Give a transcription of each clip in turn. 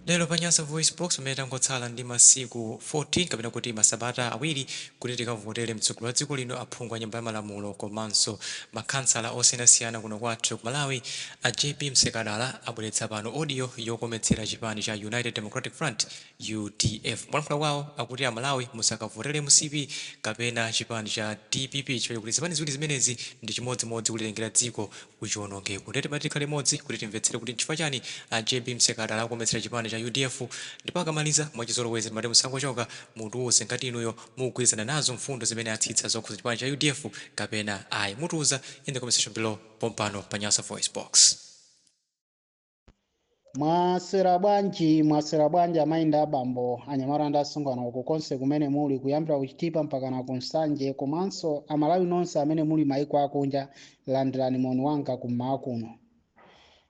Lero pa Nyasa Voice Box, pamene tangotsala ndi masiku 14 kapena kuti masabata 2 kuti tikavotere mtsogoleri wa dziko lino, aphungu a Nyumba ya Malamulo komanso makhansala osiyanasiyana kuno kwathu ku Malawi, a JB Msekadala abweretsa pano audio yokometsera chipani cha United Democratic Front, UDF. Mwalankhula kwawo akuti Amalawi musakavotere MCP kapena chipani cha DPP chifukwa kuti zipani ziwiri zimenezi ndi chimodzimodzi kulitengera dziko kuchiwonongeko. Ndiye timati tikhale limodzi kuti timvetsere kuti nchifukwa chani a JB Msekadala akukometsera chipani cha UDF, ndipo akamaliza, mwachizolowezi timati musangochoka, mutiuze ngati inuyo mukugwirizana nazo mfundo zimene atsitsa zokhuza chipani cha UDF kapena ayi. Mutiuza in the comment section below pompano pa Nyasa Voice Box. Mwaswera bwanji? Mwaswera bwanji, amayi ndi abambo, anyamata ndi asungwana, uko konse kumene muli, kuyambira kuChitipa mpaka na kuNsanje, komanso Amalawi nonse amene muli maiko akunja, landirani moni wanga kummawa kuno.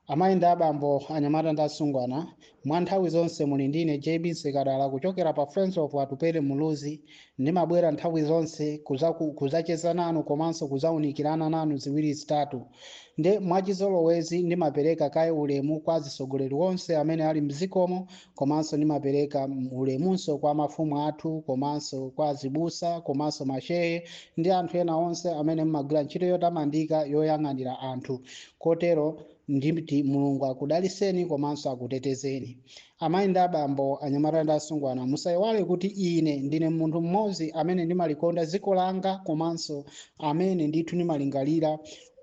Amayi ndi abambo, anyamata ndi asungwana, mwa nthawi zonse muli ndine JB Msekadala kuchokera pa Friends of Atupele Muluzi. Ndimabwera nthawi zonse kuzacheza nanu komanso kuzaunikirana nanu ziwiri zitatu. Nde mwachizolowezi ndimapereka kaye ulemu kwa atsogoleri onse amene ali mzikomo, komanso ndimapereka ulemunso kwa mafumu athu, komanso kwa azibusa, komanso mashehe ndi anthu ena onse amene mmagwira ntchito yotamandika yoyang'anira anthu. Kotero nditi Mulungu akudaliseni komanso akutetezeni. Amayi ndi abambo, anyamata ndi asungwana, musayiwale kuti ine ndine munthu mmodzi amene ndimalikonda dziko langa, komanso amene ndithu ndimalingalira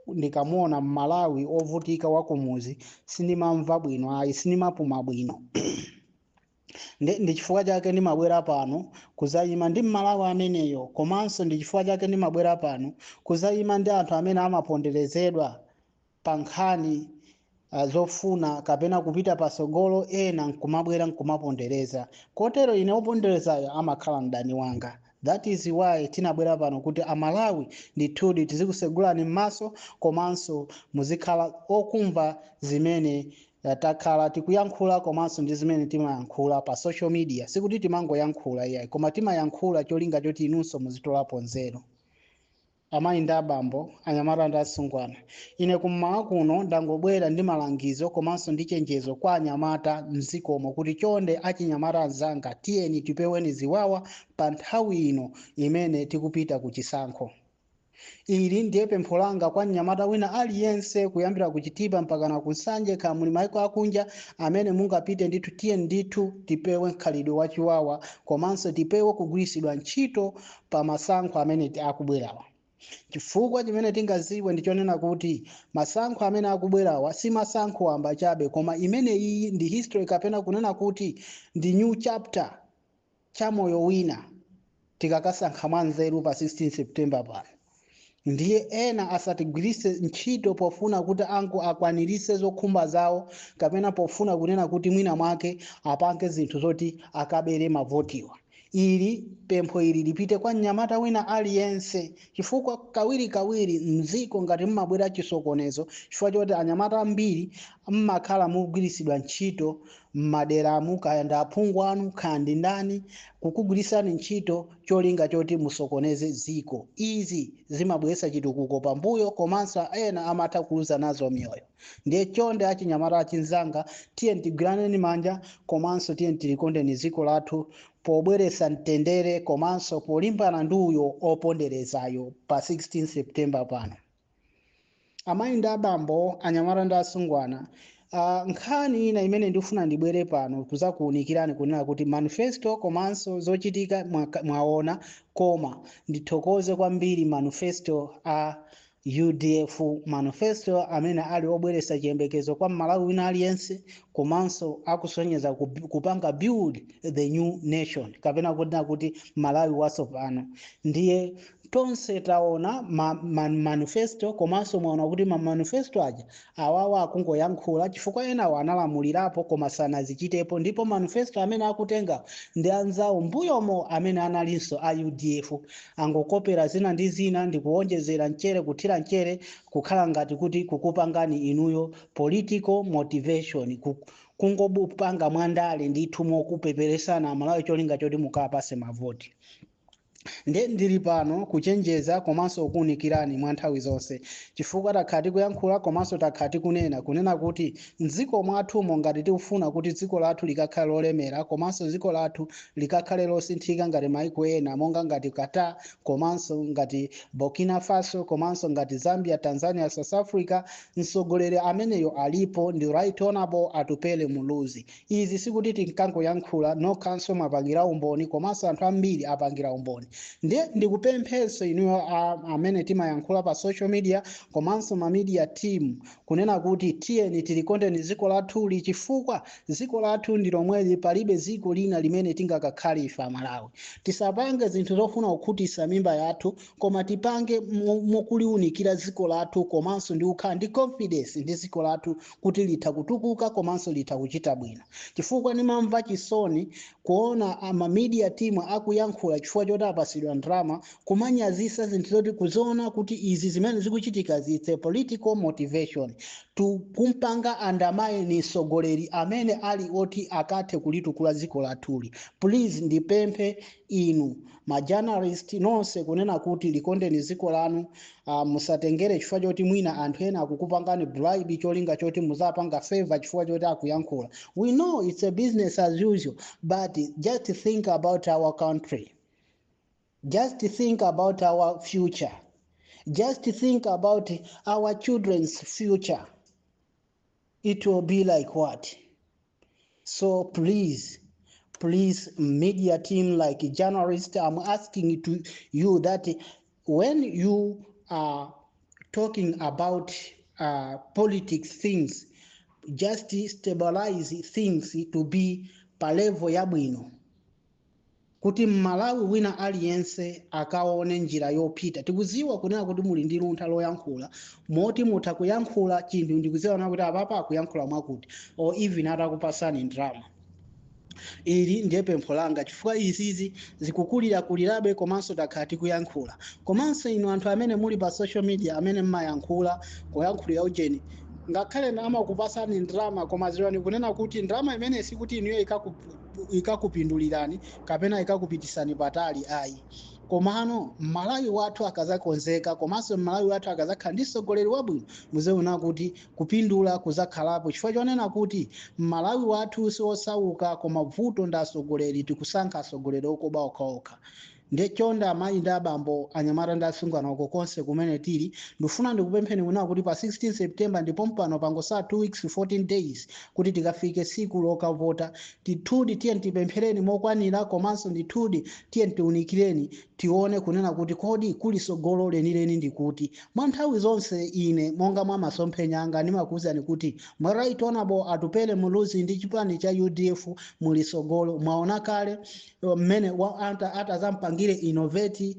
ndikamuona Mmalawi ovutika wakumuzi sindimamva bwino ayi, sindimapuma bwino. Ndi chifukwa chake ndimabwera pano kuzayima ndi Mmalawi ameneyo, komanso ndi chifukwa chake ndimabwera pano kuzayima ndi anthu amene amaponderezedwa pa nkhani zofuna kapena kupita pasogolo, ena nkumabwera nkumapondereza. Kotero ine oponderezayo amakhala mdani wanga. That is why tinabwera pano kuti Amalawi ndithudi tizikusegulani m'maso, komanso muzikhala okumva zimene takhala tikuyankhula komanso ndi zimene timayankhula pa social media. Sikuti timangoyankhula iyayi, koma timayankhula cholinga choti inunso muzitolapo nzeru. Amayi ndi abambo, anyamata ndi asungwana, ine kummawa kuno ndangobwera ndi malangizo komanso ndi chenjezo kwa anyamata mzikomo kuti chonde, achinyamata anzanga, tiyeni tipeweni ziwawa pa nthawi ino imene tikupita ku chisankho. Ili ndiye pempho langa kwa mnyamata wina aliyense, kuyambira kuChitipa mpaka na kuNsanje, kaya muli maiko akunja, amene mungapite ndithu, tiye ndithu tipewe mkhalidwe wachiwawa, komanso tipewe kugwiritsidwa ntchito pa masankho amene akubwerawa. Chifukwa chimene tingaziwe ndichonena kuti masankho amene akubwerawa si masankho wamba chabe, koma imene iyi ndi history, kapena kunena kuti ndi new chapter cha moyo wina tikakasankha mwanzeru pa 16 September pano. Ndiye ena asatigwiritse ntchito pofuna kuti angu akwaniritse zokhumba zawo, kapena pofuna kunena kuti mwina mwake apange zinthu zoti akabere mavotiwa. Ili pempho ili lipite kwa mnyamata wina aliyense, chifukwa kawirikawiri mdziko ngati mmabwera chisokonezo chifukwa choti anyamata ambiri mmakhala mukugwiritsidwa ntchito m'maderamu, kaya ndi aphungu anu, kaya ndi ndani, kukugwiritsani ntchito cholinga choti musokoneze dziko. Izi zimabweretsa chitukuko pambuyo, komanso ena amatha kuluza nazo miyoyo. Ndiye chonde, achinyamata achinzanga, tiye tigwiraneni manja, komanso tiye tilikondeni dziko lathu pobweretsa mtendere komanso polimbana ndi uyo oponderezayo pa 16 September pano. Amayi ndi abambo, anyamata ndi asungwana, nkhani ina imene ndifuna ndibwere pano kuzakuwunikirani kunena kuti manifesto komanso zochitika mwaona, koma ndithokoze kwambiri manifesto a UDF, manifesto amene ali obweretsa chiyembekezo kwa Mmalawi wina aliyense, komanso akusonyeza kupanga build the new nation, kapena kunena kuti Malawi watsopano. Ndiye tonse taona manifesto, komanso mwaona kuti ma manifesto aja awawa akungoyankhula, chifukwa enawo analamulirapo koma sanazichitepo, ndipo manifesto amene akutenga ndi anzawo mbuyomo amene analinso a UDF, angokopera zina ndi zina ndi kuwonjezera mchere, kuthira mchere, kukhala ngati kuti kukupangani inuyo political motivation, kungopanga mwandale ndithu mokupeperesana Amalawi cholinga choti mukapase mavoti. Nde ndili pano kuchenjeza komanso kuwunikirani mwa nthawi zonse, chifukwa takhala tikuyankhula komanso takhala tikunena kunena kuti mdziko mwathumo, ngati tikufuna kuti dziko lathu likakhale lolemera komanso dziko lathu likakhale losinthika ngati maiko ena monga ngati Qatar komanso ngati Burkina Faso komanso ngati Zambia, Tanzania, South Africa, mtsogoleri ameneyo alipo, ndi Right Honorable Atupele Muluzi. Izi sikuti tinkangoyankhula, nokhanso mwapangira umboni komanso anthu ambiri apangira umboni. Ndiye ndikupemphenso inuyo amene timayankhula pa social media komanso ma media team kunena kuti tiyeni tilikondeni dziko lathuli, chifukwa dziko lathu ndi lomweli, palibe dziko lina limene tingakakhale ife Amalawi. Tisapange zinthu zofuna kukhutitsa mimba yathu, koma tipange mokuliunikira dziko lathu komanso ndi kukhala ndi confidence ndi dziko lathu kuti litha kutukuka komanso litha kuchita bwino. Chifukwa ndimamva chisoni kuona ama media team akuyankhula chifukwa choti apasidwa ndalama, kumanyazisa zinthu zoti kuziona kuti izi zimene zikuchitika, it's a political motivation to kumpanga undermine mtsogoleri amene ali oti akathe kulitukula dziko lathuli. Please, ndipemphe inu ma journalist nonse kunena kuti likondeni dziko lanu. Musatengere chifukwa choti mwina anthu ena akukupangani bribe, cholinga choti muzapanga favor chifukwa choti akuyankhula. We know it's a business as usual, but just think about our country, just think about our future, just think about our children's future. It will be like what? So please, please, media team, like journalist, I'm asking to you that when you are talking about politics things, just stabilize things to be pa level yabwino, kuti Mmalawi wina aliyense akaone njira yopita. Tikuziwa kunena kuti muli ndi luntha loyankhula, moti mutha kuyankhula chinthu ndikuziwa na kuti apapa akuyankhula mwakuti, or even atakupasani ndalama. Ili ndiye pempho langa, chifukwa izizi zikukulira kulirabe komanso takhala tikuyankhula. Komanso inu anthu amene muli pa social media, amene mmayankhula kuyankhulira ujeni, ngakhale amakupasani ndalama, koma ziwani kunena kuti ndalama imene sikuti inuyo ikakupindulirani kapena ikakupitisani patali, ayi. Komano Mmalawi wathu akazakonzeka komanso Mmalawi wathu akazakhala ndi mtsogoleri wabwino, muziona kuti kupindula kuzakhalapo, chifukwa chonena kuti Mmalawi wathu siwosauka, koma vuto ndi atsogoleri. Tikusankha atsogoleri okoba okhaokha. Ndiye chonde, amayi ndi abambo, anyamata ndi asungwana, uko konse kumene tili, ndifuna ndikupempheni kunena kuti pa 16 September, ndipo mpano pangosala 2 weeks 14 days kuti tikafike tsiku lokavota, ndithudi tiye tipemphereni mokwanira, komanso ndithudi tiye tiunikireni, tione kunena kuti kodi kuli sogolo lenileni ndikuti. Mwa nthawi zonse ine monga mwa masomphenya anga ndimakuwuzani kuti mwa Right Honorable Atupele Muluzi ndi chipani cha UDF muli sogolo. Mwaona kale mmene atazampangire innovate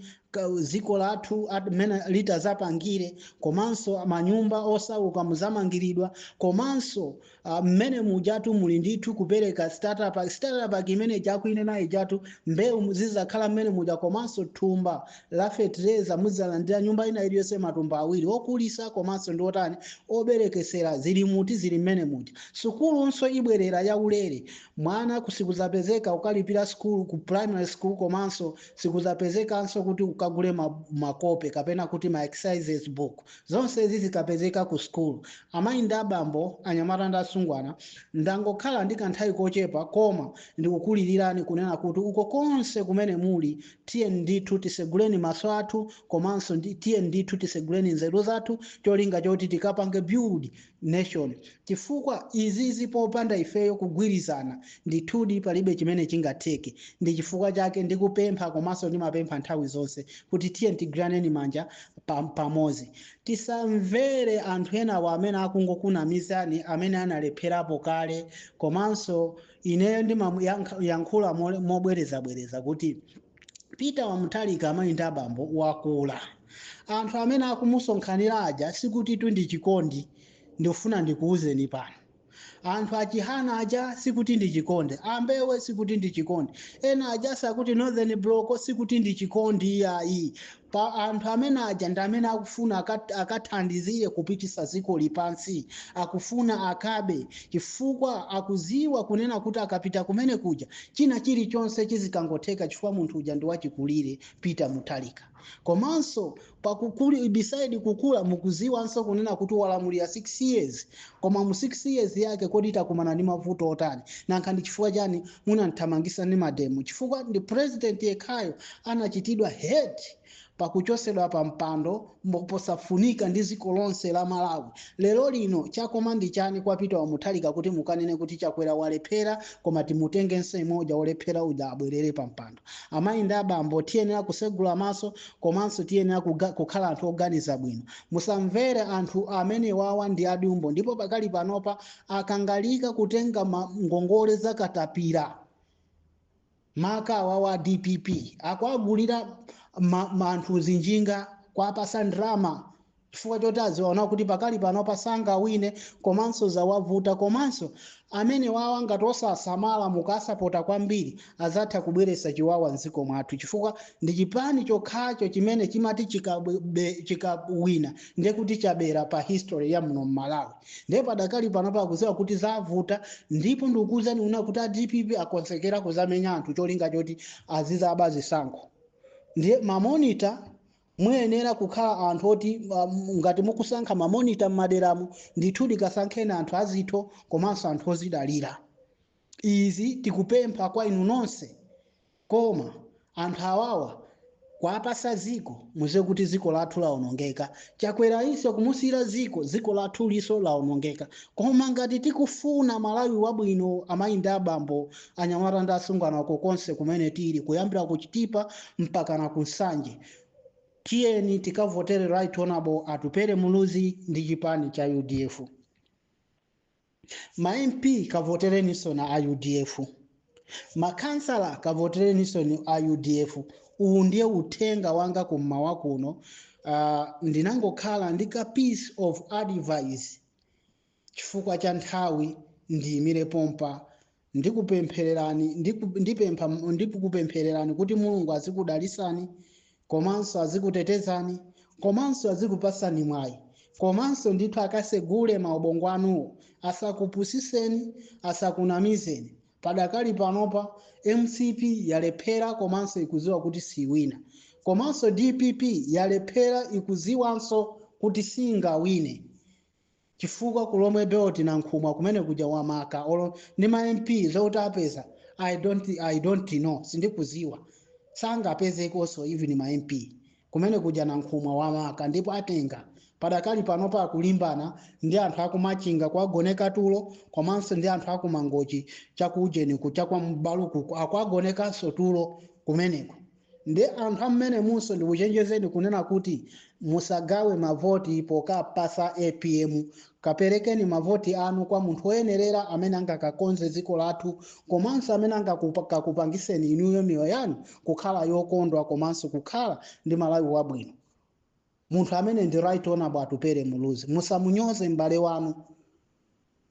dziko lathu, mmene litazapangire, komanso manyumba osauka muzamangiridwa, komanso mmene mujatu muli ndithu kupereka startup. Startup imene jakuine ijatu mbewu zizakhala mmene muja, komanso thumba la fetereza mudzalandira nyumba ina iliyonse matumba awiri, okulisa komanso ndi otani, oberekesera. Zili muti, zili mmene muja. Sukulunso ibwerera yaulere, mwana kusikuzapezeka ukalipira skulu ku primary school, komanso sikuzapezekanso kuti ukagule makope kapena kuti ma exercises book. Zonse izi zikapezeka ku school. Amayi ndi abambo, anyamata ndi asungwana, ndangokhala ndi kanthawi kochepa, koma ndikukulilirani kunena kuti uko konse kumene muli, tiye ndithu tiseguleni maso athu, komanso tiye ndithu tiseguleni nzeru zathu, cholinga choti tikapange build nation, chifukwa izizi popanda ifeyo kugwirizana, ndithudi palibe chimene chingatheke. Ndi chifukwa chake ndikupempha komanso ndimapempha nthawi zonse kuti tiye tigwiraneni manja pamodzi. Tisamvere anthu enawo amene akungokunamizani, amene analepherapo kale. Komanso ineyo ndimayankhula mobwerezabwereza kuti Peter Wamutharika, amayi ndi abambo, wakula. Anthu amene akumusonkhanira aja sikuti tu ndi chikondi. Ndikufuna ndikuwuzeni pano, Anthu achihana aja sikuti ndi chikondi, ambewe sikuti ndi chikondi, ena aja sakuti Northern Block sikuti ndi chikondi iyayi. Pa anthu amene aja ndi amene akufuna akathandizire kupitisa dziko lipansi, akufuna akabe chifukwa akuziwa kunena kuti akapita kumene kuja china chilichonse chizikangotheka, chifukwa munthu uja ndi wachikulire Peter Mutharika. Komanso pakukuli, beside kukula, mukuziwanso kunena kuti walamulira 6 years, koma mu 6 years yake kodi takumana ndi mavuto otani? Nankha ndi chifukwa chani munamthamangisa ndi mademo? Chifukwa ndi president yekhayo anachitidwa hate pakuchosedwa pa mpando posafunika ndi dziko lonse la Malawi. Lero lino chakoma ndi chani kwa Peter wa Mutharika kuti mukanene kuti Chakwera walephera, koma timutengenso imodzi wolephera uja abwerere pa mpando? Amayi ndi abambo, tiyenera kusegula maso, komanso tiyenera kukhala anthu oganiza bwino. Musamvere anthu amene wawa ndi adumbo, ndipo pakali panopa akangalika kutenga ngongole zakatapira. Maka awawa DPP akuagulira anthu zinjinga, kwapasa ndrama, chifukwa choti aziwaona kuti pakali pano pasangawine, komanso zawavuta. Komanso amene wawa ngati osasamala, mukasapota kwambiri, azatha kubweretsa chiwawa mdziko mwathu, chifukwa ndi chipani chokhacho chimene chimati chikawina ndekuti chabera pa history ya muno mMalawi. Ndiye padakali pano pakuziwa kuti zavuta, ndipo ndikukuwuzani una kuti a DPP akonzekera kuzamenya anthu, cholinga choti azizaba zisankho. Ndiye ma monitor muyenera kukhala anthu oti ngati mukusankha ma monitor m'maderamo, ndithu likasankheni anthu azitho komanso anthu ozidalira. Izi tikupempha kwa inu nonse. Koma anthu awawa kwapasa ziko, muze kuti ziko lathu lawonongeka. Chakwera iso kumusiyira ziko, ziko lathu liso lawonongeka. Koma ngati tikufuna Malawi wabwino, amayi ndi abambo, anyamata ndi asungwana, konse kumene tili, kuyambira ku Chitipa mpaka na ku Nsanje, tiyeni tikavotere Right Honorable Atupele Muluzi ndi chipani cha UDF. Ma MP kavotereninso na a UDF, makhansala kavotereninso ni a UDF. Uwu ndiye uthenga wanga kummawa kuno. Ndinangokhala ndi ka piece of advice. Chifukwa cha nthawi ndiyimire pompa. Ndikupemphererani, ndipempha, ndikupemphererani kuti Mulungu azikudalisani, komanso azikutetezani, komanso azikupasani mwayi, komanso ndithu akasegule maubongo anuwo, asakupusiseni, asakunamizeni. Padakali panopa MCP yalephera, komanso ikuziwa kuti siwina, komanso DPP yalephera, ikuziwanso kuti singawine, chifukwa kulomwe belt na nkhumwa kumene kuja wamaka olo ndi ma MP zoti apeza, I don't know, sindikuziwa, sangapezekonso even ma MP kumene kuja na nkhumwa wamaka. Ndipo atenga padakali panopa akulimbana ndi anthu akumachinga kwagoneka tulo, komanso ndi anthu akumangochi chakujeniku chakwa Mbaluku akwagonekanso tulo kumeneko. Ndi anthu amene munso ndikuchenjezeni kunena kuti musagawe mavoti pokapasa APM. Kaperekeni mavoti anu kwa munthu woyenerera amene angakakonze dziko lathu, komanso amene angakakupangiseni inuyo miyoyo yanu kukhala yokondwa, komanso kukhala ndi Malawi wabwino. Munthu amene ndi Right Honorable Atupele Muluzi. Musamunyoze m'bale wanu.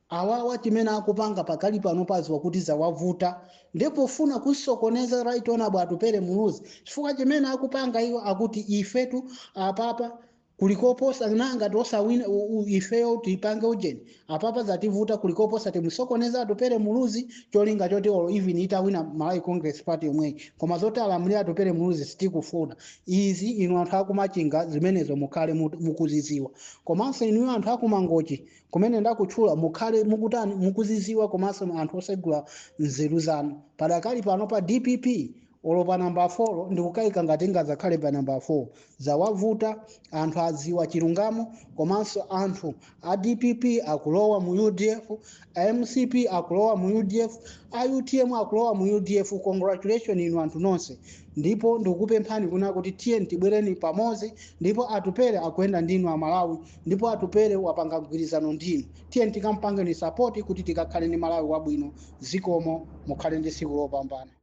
Awawa chimene akupanga pakali pano paziwa kuti zawavuta, ndipo funa kusokoneza Right Honorable Atupele Muluzi, chifukwa chimene akupanga iwo akuti ifetu apapa kulikoposa nanga tosawina ifeyo tipange ujeni, apapa zativuta, kulikoposa timusokoneza Atupele Muluzi, cholinga choti olo even itawina Malawi Congress Party yomweyi, koma zoti alamulire Atupele Muluzi sitikufuna. Izi inu anthu akumachinga zimenezo mukhale mukuziziwa, komanso inuyo anthu akumangochi kumene ndakutchula mukhale mukutani, mukuziziwa, komanso anthu osegula nzeru zanu. Padakali pano pa DPP olo pa namba 4 ndikukayika ngati ingadzakhale pa namba 4. Zawavuta, anthu adziwa chilungamo, komanso anthu a DPP akulowa mu UDF, a MCP akulowa mu UDF, a UTM akulowa mu UDF. Congratulation inu anthu nonse, ndipo ndikukupemphani kuna kuti tiyeni tibwereni pamodzi. Ndipo Atupele akuyenda ndinu Amalawi, ndipo Atupele wapanga mgwirizano ndinu. Tiyeni tikampangeni support kuti tikakhale ndi Malawi wabwino. Zikomo, mukhale ndi tsiku lopambana.